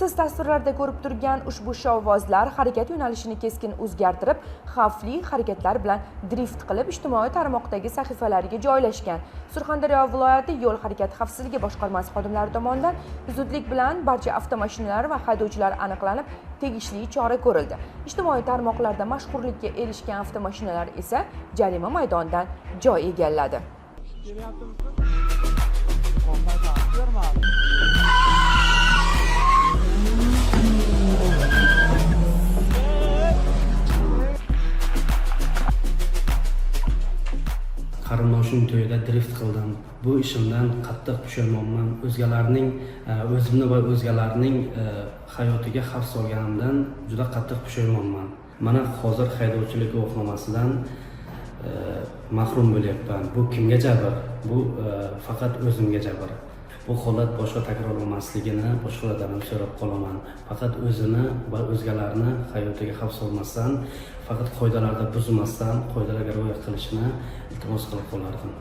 Siz tasvirlarda ko'rib turgan ushbu shovvozlar harakat yo'nalishini keskin o'zgartirib, xavfli harakatlar bilan drift qilib, ijtimoiy tarmoqdagi sahifalariga joylashgan. Surxondaryo viloyati yo'l harakati xavfsizligi boshqarmasi xodimlari tomonidan zudlik bilan barcha avtomashinalar va haydovchilar aniqlanib, tegishli chora ko'rildi. Ijtimoiy tarmoqlarda mashhurlikka erishgan avtomashinalar esa jarima maydonidan joy egalladi. Qarindoshim to'yida drift qildim. Bu ishimdan qattiq pushaymonman. O'zgalarning o'zimni va o'zgalarning hayotiga xavf solganimdan juda qattiq pushaymonman. Mana hozir haydovchilik guvohnomasidan mahrum bo'lyapman. Bu kimga jabr? Bu faqat o'zimga jabr. Bu holat boshqa takrorlanmasligini boshqalardan ham so'rab qolaman. Faqat o'zini va o'zgalarni hayotiga xavf solmasdan, faqat qoidalarni buzmasdan, qoidalarga rioya qilishini iltimos qilib qolardim.